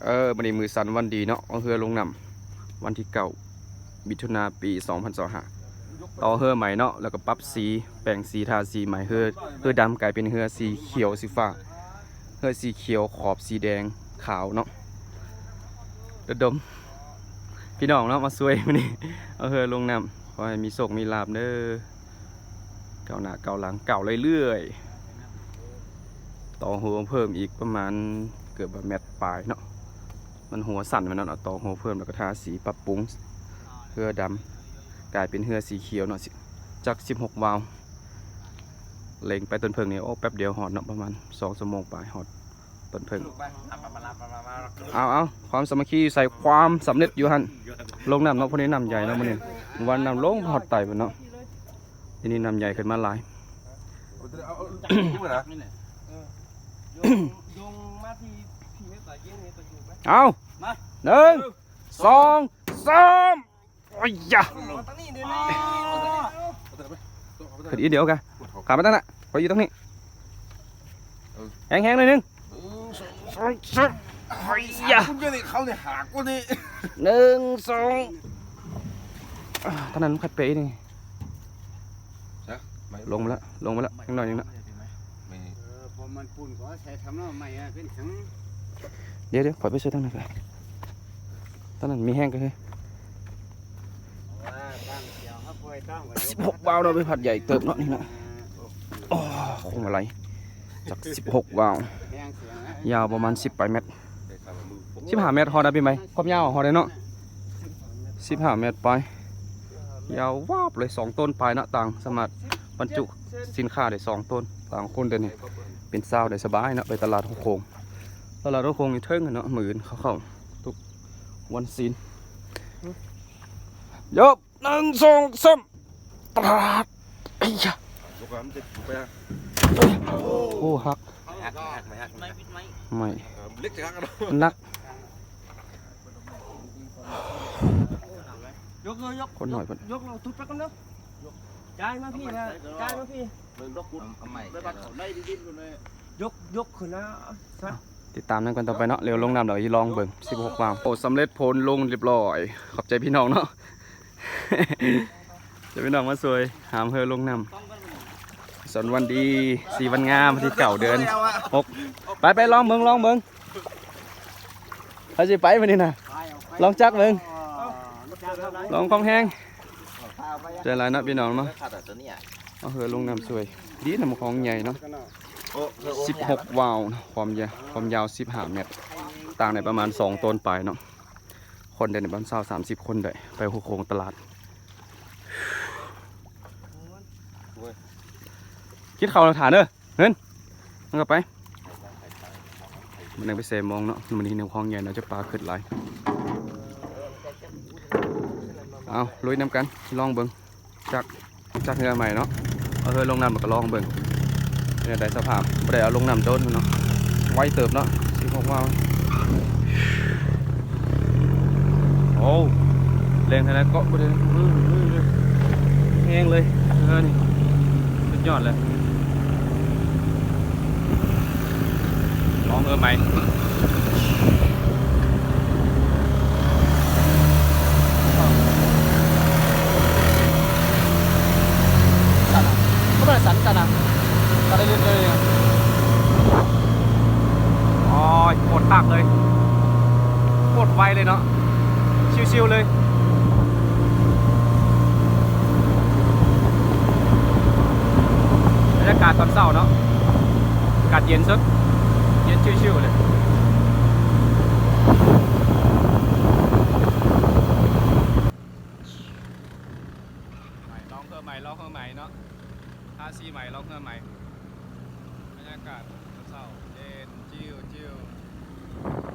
ເອີ ມື້ນີ້ມື້ສັນວັນດີເນາະ ເອົາເຮືອລົງນ້ຳ ວັນທີເກົ້າ ມິຖຸນາ ປີສອງພັນຊາວຫ້າ ຕໍ່ເຮືອໃໝ່ເນາະ ແລ້ວກໍປັບສີ ແປງສີ ທາສີໃໝ່ ເຮືອ ເຮືອດຳກາຍເປັນເຮືອສີຂຽວສີຟ້າ ເຮືອສີຂຽວຂອບສີແດງຂາວເນາະ ລະດົມພີ່ນ້ອງເນາະ ມາຊ່ວຍມື້ນີ້ ເອົາເຮືອລົງນ້ຳ ຂໍໃຫ້ມີໂຊກມີລາບເດີ. ກ້າວໜ້າກ້າວຫຼັງ ກ້າວເລື້ອຍໆ ຕໍ່ຫົວເພີ່ມອີກປະມານເກືອບວ່າແມັດປາຍເນາະ ມັນຫົວສັ້ນແມ່ນເນາະ ຕໍ່ຫົວເພີ່ມ ແລ້ວກໍທາສີປັບປຸງ ເຮືອດຳກາຍເປັນເຮືອສີຂຽວເນາະ ຈັກສິບຫົກວາວ ເລັ່ງໄປຕົ້ນເຜິ້ງນີ້ ໂອ້ ແປັບດຽວຮອດເນາະ ປະມານສອງຊົ່ວໂມງປາຍຮອດຕົ້ນເຜິ້ງ ເອົາໆ ຄວາມສາມັກຄີໃສ່ຄວາມສຳເລັດຢູ່ຫັ້ນ ລົງນ້ຳເນາະ ພວກນີ້ນ້ຳໃຫຍ່ເນາະ ມື້ນີ້ ມື້ວານນ້ຳລົງຮອດໄຕພຸ້ນເນາະ. ທີນີ້ນ້ຳໃຫຍ່ຂຶ້ນມາຫຼາຍ ເອົາ ໜຶ່ງ ສອງ ສາມ ໂອ້ຍຢາ ຂຶ້ນອີກດຽວກະ ຂ້າມມາຕັ້ງນະ ຂ້ອຍຢູ່ຕົງນີ້ ແຮງໆ ໜ້ອຍໜຶ່ງ ໜຶ່ງ ສອງ ສາມ ໂອ້ຍຢາ ໜຶ່ງ ສອງ ອ່າ ທາງນັ້ນມັນຄັດເປອີກນີ້ ລະ ລົງມາລະ ລົງມາລະ ຍັງໜ້ອຍໜຶ່ງນະ ເອີ ພໍມັນປຸ້ນກໍໃສ່ທຳເນາະ ໄມ້ເປັນຫຍັງ ດຽວໆ ຂ້ອຍໄປຊ່ວຍທາງນັ້ນກະ ທາງນັ້ນມີແຮງກະຄື ສິບຫົກວາວເນາະ ໃບພັດໃຫຍ່ເຕີບເນາະ ນີ້ນະ ໂອ້ ຄວາມໄວ ຈັກສິບຫົກວາວ ຍາວປະມານສິບປາຍແມັດ ສິບຫ້າແມັດ ຮອດໄດ້ປີໃໝ່ ຄວາມຍາວຮອດໄດ້ເນາະ ສິບຫ້າແມັດປາຍ ຍາວວາບເລີຍ ສອງໂຕນປາຍເນາະ ຕ່າງສາມາດບັນຈຸສິນຄ້າໄດ້ສອງໂຕນ ຕ່າງຄົນເດີນີ້ ເປັນຊາວໄດ້ສະບາຍເນາະ ໄປຕະຫຼາດຫົວໂຂງ ຕະຫຼາດຫົວໂຂງຢູ່ເທິງຫັ້ນເນາະ ມື້ອື່ນເຂົາເຂົ້າທຸກວັນສິນ ຍົກ ໜຶ່ງ ສອງ ສາມ ຕະຫຼາດ ເອີຍ ໂອ້ ຫັກ ໄມ້ ເອີ ເຫຼັກຈະຫັກ ມັນໜັກ ຍົກເລີຍ ຍົກ ຄົນໜ້ອຍເພິ່ນ ຍົກ ຍົກເອົາທຸບໄປກ່ອນເດີ ຈ່າຍມາພີ້ນະ ຈ່າຍມາພີ້ ເອົາໃໝ່ ຍົກ ຍົກຂຶ້ນນະ ຕິດຕາມນຳກັນຕໍ່ໄປເນາະ ດຽວລົງນ້ຳແລ້ວຊິລອງເບິ່ງ ສິບຫົກວາວ ໂອ້ ສຳເລັດຜົນລົງຮຽບຮ້ອຍ ຂອບໃຈພີ່ນ້ອງເນາະ ໃຈພີ່ນ້ອງມາຊ່ວຍຫາມເຮືອລົງນ້ຳ ສັນວັນດີ ສີວັນງາມ ວັນທີເກົ້າ ເດືອນຫົກ ໄປໆ ລອງເບິ່ງ ລອງເບິ່ງ ໃຜຊິໄປມື້ນີ້ນະ ລອງຈັກເບິ່ງ ລອງຄວາມແຮງ ໃຈຫຼາຍເນາະ ພີ່ນ້ອງເນາະ ເອົາເຮືອລົງນ້ຳຊ່ວຍ ດີນຳຂອງໃຫຍ່ເນາະ ສິບຫົກວາວເນາະ ຄວາມຍາວ ຄວາມຍາວສິບຫ້າແມັດ ຕ່າງໄດ້ປະມານສອງໂຕນປາຍເນາະ ຄົນໄດ້ປະມານຊາວ ສາມສິບຄົນໄດ້ ໄປຫົວໂຂງຕະຫຼາດ ກິນເຂົ້າແລ້ວຖ້າເດີ ເງິນ ມັນກໍໄປ ມັນຍັງໄປແຊມອງເນາະ ມັນນີ້ແນວຂອງໃຫຍ່ເນາະ ຈະປາຂຶ້ນຫຼາຍ ເອົາ ລຸຍນຳກັນ ລອງເບິ່ງ ຈັກ ຈັກເຮືອໃໝ່ເນາະ ເອົາເຮືອລົງນ້ຳ ແລ້ວກໍລອງເບິ່ງ ເປັນຈັ່ງໃດສະພາບ ບໍ່ໄດ້ເອົາລົງນ້ຳດົນເນາະ ໄວເຕີບເນາະ ສິບຫົກວາວ ໂອ້ ແຮງຂະໜາດເກາະບໍ່ໄດ້ ແຮງເລີຍ ເຮືອນີ້ ສຸດຍອດເລີຍ ລອງເຮືອໃໝ່ ສັນ ກໍບໍ່ໄດ້ສັນກັນນະ ກໍໄດ້ເລື້ອຍໆ ໂອ້ຍ ໂຄດຄັກເລີຍ ໂຄດໄວເລີຍເນາະ ຊິວໆ ເລີຍ ບັນຍາກາດຕອນເຊົ້າເນາະ ອາກາດເຢັນສົດ ເຢັນຊິວໆ ເລີຍ. ລອງເຮືອໃໝ່ ລອງເຮືອໃໝ່ເນາະ ທາສີໃໝ່ ລອງເຮືອໃໝ່ ບັນຍາກາດເຊົ້າໆ ເຢັນ ຊິວໆ.